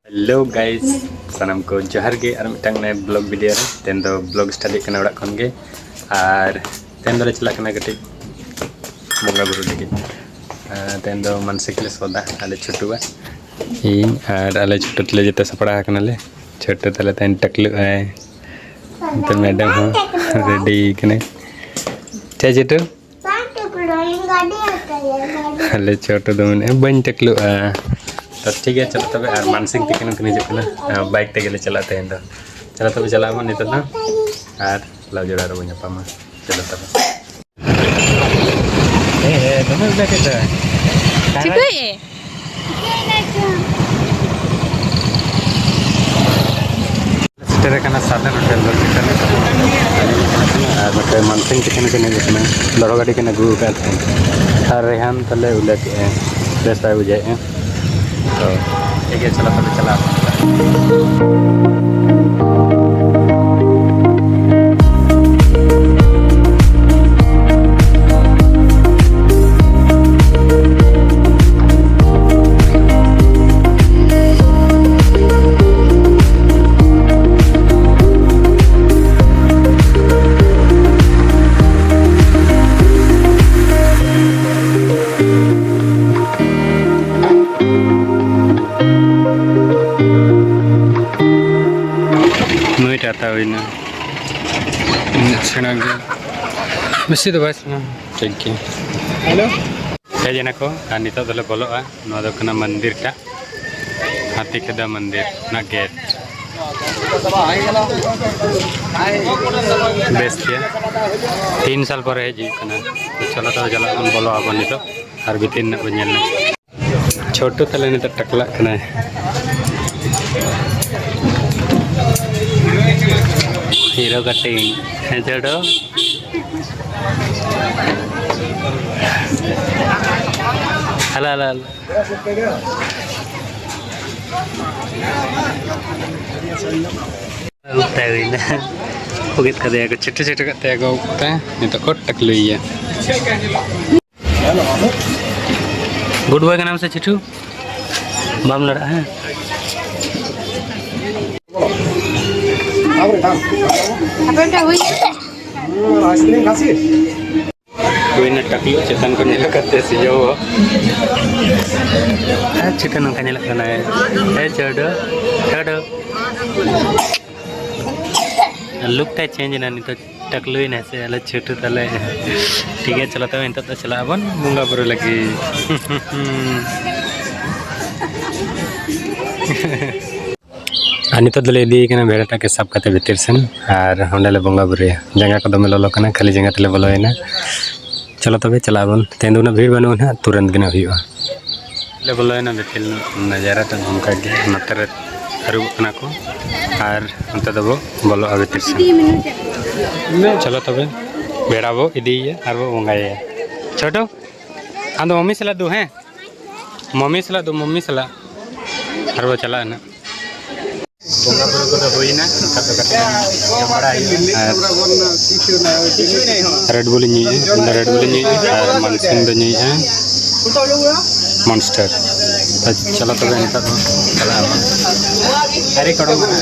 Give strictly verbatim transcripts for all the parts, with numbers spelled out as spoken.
Hello guys, ᱥᱟᱱᱟᱢ ᱠᱚ ᱡᱚᱦᱟᱨ ᱜᱮ᱾ ᱟᱨ ᱢᱤᱫᱴᱟᱝ ᱱᱮ vlog video ᱨᱮ᱾ ᱛᱮᱦᱮᱧ ᱫᱚ vlog start ᱦᱩᱭᱩᱜ ᱠᱟᱱᱟ ᱚᱲᱟᱜ ᱠᱷᱚᱱ ᱜᱮ᱾ ᱟᱨ ᱛᱮᱦᱮᱧ ᱫᱚᱞᱮ ᱪᱟᱞᱟᱜ ᱠᱟᱱᱟ ᱠᱟᱹᱴᱤᱡ ᱵᱚᱸᱜᱟ ᱵᱩᱨᱩ ᱞᱟᱹᱜᱤᱫ᱾ ᱟᱨ ᱛᱮᱦᱮᱧ ᱫᱚ ᱢᱟᱱᱥᱤᱠ ᱞᱮ ᱥᱚᱫᱟ, ᱟᱞᱮ ᱪᱷᱳᱴᱩᱣᱟᱜ, ᱤᱧ ᱟᱨ ᱟᱞᱮ ᱪᱷᱳᱴᱩ ᱛᱮᱞᱮ ᱡᱚᱛᱚ ᱥᱟᱯᱲᱟᱣ ᱟᱠᱟᱱᱟᱞᱮ᱾ ᱪᱷᱳᱴᱩ ᱛᱟᱞᱮ ᱛᱮᱦᱮᱧ ᱴᱟᱠᱞᱩᱜ ᱟᱭ, ᱱᱚᱛᱮ ᱢᱮᱰᱟᱢ ᱦᱚᱸ ᱨᱮᱰᱤ ᱠᱟᱱᱟᱭ᱾ ᱪᱮᱫ ᱪᱷᱳᱴᱩ? ᱟᱞᱮ ᱪᱷᱳᱴᱩ ᱫᱚ ᱢᱮᱱᱮᱫᱼᱟ, "ᱵᱟᱹᱧ ᱴᱟᱠᱞᱩᱜᱼᱟ᱾" ᱛᱚ ᱴᱷᱤᱠ ᱜᱮᱭᱟ, ᱪᱚᱞᱚ ᱛᱚᱵᱮ᱾ ᱟᱨ ᱢᱟᱱᱥᱤᱝ ᱛᱤᱠᱤᱱ ᱦᱚᱸᱠᱤᱱ ᱦᱤᱡᱩᱜ ᱠᱟᱱᱟ, ᱵᱟᱭᱤᱠ ᱛᱮᱜᱮ ᱞᱮ ᱪᱟᱞᱟᱜᱼᱟ ᱛᱮᱦᱮᱧ ᱫᱚ᱾ ᱪᱚᱞᱚ ᱛᱚᱵᱮ, ᱪᱟᱞᱟᱜ ᱟᱵᱚᱱ ᱱᱤᱛᱚᱜ ᱫᱚ, ᱟᱨ ᱞᱟᱣ ᱡᱚᱲᱟ ᱨᱮᱵᱚᱱ ᱧᱟᱯᱟᱢᱟ᱾ ᱪᱚᱞᱚ ᱛᱚᱵᱮ᱾ ᱮ, ᱮ, ᱫᱚᱢᱮ ᱩᱞᱟᱹ ᱠᱮᱫᱟ᱾ ᱪᱤᱠᱟᱹᱭᱮ? ᱥᱮᱴᱮᱨ ᱟᱠᱟᱱᱟ ᱥᱟᱫᱮᱱ ᱦᱳᱴᱮᱞ ᱫᱚ᱾ ᱟᱨ ᱱᱚᱛᱮ ᱢᱟᱱᱥᱤᱝ ᱛᱤᱠᱤᱱ ᱠᱤᱱ ᱦᱮᱡ ᱟᱠᱟᱱᱟ, ᱞᱚᱲᱚ ᱜᱟᱹᱰᱤ ᱠᱤᱱ ᱟᱹᱜᱩ ᱟᱠᱟᱫ ᱛᱟᱦᱮᱸᱫ᱾ ᱟᱨ ᱨᱮᱦᱟᱱ ᱛᱟᱞᱮ ᱩᱞᱟᱹ ᱠᱮᱜᱼᱟᱭ, ᱵᱮᱥ ᱵᱟᱭ ᱵᱩᱡᱷᱟᱹᱣᱮᱫᱼᱟ᱾ ᱛᱚ ᱴᱷᱤᱠ ᱜᱮᱭᱟ, ᱪᱟᱞᱟᱜ ᱛᱚᱵᱮ, ᱪᱟᱞᱟᱜ᱾ ᱱᱩᱭᱴᱟᱜ ᱦᱟᱛᱟᱣ ᱦᱩᱭᱱᱟ᱾ ᱤᱱᱟᱹᱜ ᱥᱮᱬᱟ ᱜᱮ, ᱵᱮᱥᱤ ᱫᱚ ᱵᱟᱭ ᱥᱮᱬᱟ, ᱴᱷᱤᱠ ᱜᱮᱭᱟ᱾ ᱦᱮᱞᱳ᱾ ᱦᱮᱡ ᱮᱱᱟ ᱠᱚ ᱟᱨ ᱱᱤᱛᱚᱜ ᱫᱚᱞᱮ ᱵᱚᱞᱚᱜᱼᱟ᱾ ᱱᱚᱣᱟ ᱫᱚ ᱠᱟᱱᱟ ᱢᱚᱱᱫᱤᱨ ᱴᱟᱜ, ᱦᱟᱛᱤ ᱠᱷᱮᱫᱟ ᱢᱚᱱᱫᱤᱨ ᱨᱮᱱᱟᱜ ᱜᱮᱴ᱾ ᱵᱮᱥ ᱜᱮᱭᱟ, ᱛᱤᱱ ᱥᱟᱞ ᱯᱚᱨᱮ ᱦᱮᱡ ᱦᱩᱭᱩᱜ ᱠᱟᱱᱟ᱾ ᱛᱚ ᱪᱚᱞᱚ ᱛᱚᱵᱮ ᱪᱟᱞᱟᱜ ᱵᱚᱱ, ᱵᱚᱞᱚ ᱟᱵᱚᱱ ᱱᱤᱛᱚᱜ ᱟᱨ ᱵᱷᱤᱛᱤᱨ ᱨᱮᱱᱟᱜ ᱵᱚᱱ ᱧᱮᱞ ᱞᱮᱜᱮ᱾ ᱪᱷᱳᱴᱩ ᱛᱟᱞᱮ ᱱᱤᱛᱚᱜ ᱴᱟᱠᱞᱟᱜ ᱠᱟᱱᱟᱭ᱾ ᱦᱤᱨᱳ ᱠᱟᱴᱤᱝ᱾ ᱦᱮᱸ, ᱪᱷᱳᱴᱩ? Hello, hello, hello. ᱩᱞᱴᱟᱹ ᱦᱩᱭᱱᱟ᱾ ᱩᱜᱮᱫ ᱠᱟᱫᱮᱭᱟ ᱠᱚ, ᱪᱷᱳᱴᱩ ᱪᱷᱳᱴᱩ ᱠᱟᱛᱮ ᱟᱹᱜᱩ ᱠᱟᱛᱮ ᱱᱤᱛᱚᱜ ᱠᱚ ᱴᱟᱠᱞᱩᱭᱮᱭᱟ᱾ ᱜᱩᱰ ᱵᱚᱭ ᱠᱟᱱᱟᱢ ᱥᱮ ᱪᱷᱤᱴᱩ? ᱵᱟᱢ ᱞᱟᱲᱟᱜᱼᱟ, ᱦᱮᱸ? ᱟᱯᱮ ᱴᱷᱮᱱ ᱦᱩᱭ ᱟᱭᱥᱠᱨᱤᱢ ᱠᱷᱟᱥᱤ? ᱦᱩᱭᱱᱟ ᱴᱟᱠᱞᱩ ᱪᱮᱛᱟᱱ ᱠᱚ ᱧᱮᱞ ᱠᱟᱛᱮ ᱥᱤᱡᱟᱹᱣ᱾ ᱟᱨ ᱪᱤᱠᱟᱹ ᱱᱚᱝᱠᱟ ᱧᱮᱞᱚᱜ ᱠᱟᱱᱟᱭ? ᱮ ᱪᱷᱳᱴᱩ, ᱪᱷᱳᱴᱩ᱾ ᱞᱩᱠ ᱛᱟᱭ ᱪᱮᱧᱡᱽ ᱮᱱᱟ ᱱᱤᱛᱚᱜ᱾ ᱴᱟᱠᱞᱩᱭᱮᱱᱟᱭ ᱥᱮ ᱟᱞᱮ ᱪᱷᱳᱴᱩ ᱛᱟᱞᱮ᱾ ᱴᱷᱤᱠ ᱜᱮᱭᱟ, ᱪᱚᱞᱚ ᱛᱚᱵᱮ ᱱᱤᱛᱚᱜ ᱫᱚ ᱪᱟᱞᱟᱜ ᱟᱵᱚᱱ ᱵᱚᱸᱜᱟ ᱵᱩᱨᱩ ᱞᱟᱹᱜᱤᱫ᱾ ᱟᱨ ᱱᱤᱛᱚᱜ ᱫᱚᱞᱮ ᱤᱫᱤᱭᱮ ᱠᱟᱱᱟ ᱵᱷᱮᱲᱟᱴᱟᱜ ᱜᱮ ᱥᱟᱵ ᱠᱟᱛᱮ ᱵᱷᱤᱛᱤᱨ ᱥᱮᱱ, ᱟᱨ ᱚᱸᱰᱮ ᱞᱮ ᱵᱚᱸᱜᱟ ᱵᱩᱨᱩᱭᱟ᱾ ᱡᱟᱸᱜᱟ ᱠᱚ ᱫᱚᱢᱮ ᱞᱚᱞᱚ ᱠᱟᱱᱟ, ᱠᱷᱟᱹᱞᱤ ᱡᱟᱸᱜᱟ ᱛᱮᱞᱮ ᱵᱚᱞᱚᱭᱮᱱᱟ᱾ ᱪᱚᱞᱚ ᱛᱚᱵᱮ ᱪᱟᱞᱟᱜ ᱟᱵᱚᱱ, ᱛᱮᱦᱮᱧ ᱫᱚ ᱩᱱᱟᱹᱜ ᱵᱷᱤᱲ ᱵᱟᱹᱱᱩᱜᱼᱟ ᱱᱟᱦᱟᱜ, ᱛᱩᱨᱟᱹᱱᱛ ᱜᱮ ᱱᱟᱦᱟᱜ ᱦᱩᱭᱩᱜᱼᱟ᱾ ᱞᱮ ᱵᱚᱞᱚᱭᱮᱱᱟ ᱵᱷᱤᱛᱤᱨ, ᱱᱟᱡᱟᱨᱟ ᱫᱚ ᱱᱚᱝᱠᱟ ᱜᱮ, ᱱᱚᱛᱮ ᱨᱮ ᱟᱹᱨᱩᱵᱚᱜ ᱠᱟᱱᱟ ᱠᱚ ᱟᱨ ᱱᱚᱛᱮ ᱫᱚᱵᱚ ᱵᱚᱞᱚᱜᱼᱟ ᱵᱷᱤᱛᱤᱨ ᱥᱮᱱ᱾ ᱪᱚᱞᱚ ᱛᱚᱵᱮ, ᱵᱷᱮᱲᱟ ᱵᱚ ᱤᱫᱤᱭᱮᱭᱟ ᱟᱨ ᱵᱚ ᱵᱚᱸᱜᱟᱭᱮᱭᱟ᱾ ᱪᱷᱳᱴᱩ, ᱟᱢ ᱫᱚ ᱢᱚᱢᱤ ᱥᱟᱞᱟᱜ ᱫᱩ, ᱦᱮᱸ? ᱢᱚᱢᱤ ᱥᱟᱞᱟᱜ ᱫᱩ, ᱢᱚᱢᱤ ᱥᱟᱞᱟᱜ᱾ ᱟᱨ ᱵᱚ ᱪᱟᱞᱟᱜᱼᱟ ᱱᱟᱜ᱾ ᱵᱚᱸᱜᱟ ᱵᱩᱨᱩ ᱠᱚᱫᱚ ᱦᱩᱭᱱᱟ, ᱱᱤᱛᱚᱜ ᱫᱚ ᱠᱟᱹᱴᱤᱡ ᱜᱟᱱ ᱡᱚᱢ ᱵᱟᱲᱟ ᱦᱩᱭᱩᱜᱼᱟ᱾ ᱟᱨ Red Bull ᱤᱧ ᱧᱩᱭᱮᱫᱼᱟ, ᱤᱧ ᱫᱚ Red Bull ᱤᱧ ᱧᱩᱭᱮᱫᱼᱟ, ᱟᱨ ᱢᱟᱱᱥᱤᱝ ᱫᱚ ᱧᱩᱭᱮᱫᱼᱟ Monster᱾ ᱛᱚ ᱪᱚᱞᱚ ᱛᱚᱵᱮ ᱱᱤᱛᱚᱜ ᱫᱚ ᱪᱟᱞᱟᱜ ᱟᱵᱚᱱ᱾ ᱟᱹᱣᱨᱤ ᱠᱚ ᱚᱰᱚᱝ ᱠᱟᱱᱟ᱾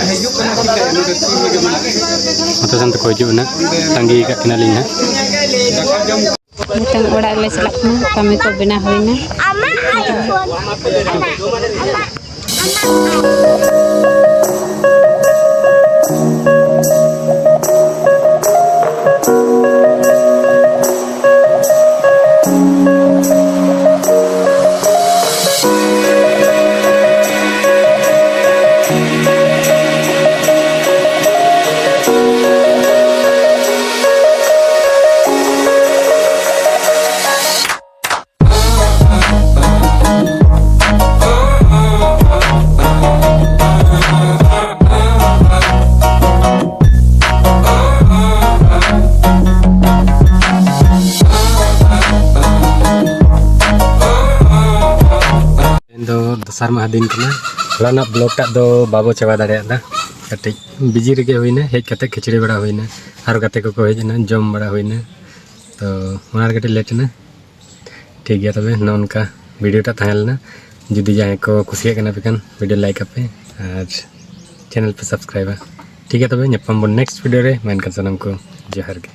ᱱᱚᱛᱮ ᱥᱮᱱ ᱛᱮᱠᱚ ᱦᱤᱡᱩᱜ ᱠᱟᱱᱟ, ᱛᱟᱺᱜᱤ ᱟᱠᱟᱫ ᱠᱤᱱᱟᱞᱤᱧ ᱦᱟᱸᱜ᱾ ᱱᱤᱛᱚᱝ ᱚᱲᱟᱜ ᱞᱮ ᱪᱟᱞᱟᱜ ᱠᱟᱱᱟ, ᱠᱟᱹᱢᱤ ᱠᱚ ᱵᱮᱱᱟᱣ ᱦᱩᱭᱱᱟ᱾ ᱛᱮᱦᱮᱧ ᱫᱚ ᱫᱚᱥᱟᱨ ᱢᱟᱦᱟ ᱫᱤᱱ ᱠᱟᱱᱟ᱾ ᱦᱚᱞᱟᱱᱟᱜ vlog ᱴᱟᱜ ᱫᱚ ᱵᱟᱵᱚ ᱪᱟᱵᱟ ᱫᱟᱲᱮᱭᱟᱫᱟ, ᱠᱟᱹᱴᱤᱡ busy ᱨᱮᱜᱮ ᱦᱩᱭᱱᱟ᱾ ᱦᱮᱡ ᱠᱟᱛᱮ ᱠᱷᱤᱪᱲᱤ ᱵᱟᱲᱟ ᱦᱩᱭᱱᱟ, ᱟᱨᱚ ᱜᱟᱛᱮ ᱠᱚᱠᱚ ᱦᱮᱡ ᱮᱱᱟ, ᱡᱚᱢ ᱵᱟᱲᱟ ᱦᱩᱭᱱᱟ, ᱛᱚ ᱚᱱᱟ ᱨᱮ ᱠᱟᱹᱴᱤᱡ late ᱮᱱᱟ᱾ ᱴᱷᱤᱠ ᱜᱮᱭᱟ, ᱛᱚᱵᱮ ᱱᱚᱜᱼᱚ ᱱᱚᱝᱠᱟ video ᱴᱟᱜ ᱛᱟᱦᱮᱸ ᱞᱮᱱᱟ᱾ ᱡᱩᱫᱤ ᱡᱟᱦᱟᱸᱭ ᱠᱚ ᱠᱩᱥᱤᱭᱟᱜ ᱠᱟᱱᱟ ᱯᱮ ᱠᱷᱟᱱ video like ᱟᱯᱮ ᱟᱨ channel ᱯᱮ subscribeᱟ᱾ ᱴᱷᱤᱠ ᱜᱮᱭᱟ, ᱛᱚᱵᱮ ᱧᱟᱯᱟᱢ ᱵᱚᱱ next video ᱨᱮ᱾ ᱢᱟ ᱮᱱᱠᱷᱟᱱ ᱥᱟᱱᱟᱢ ᱠᱚ ᱡᱚᱦᱟᱨ ᱜᱮ᱾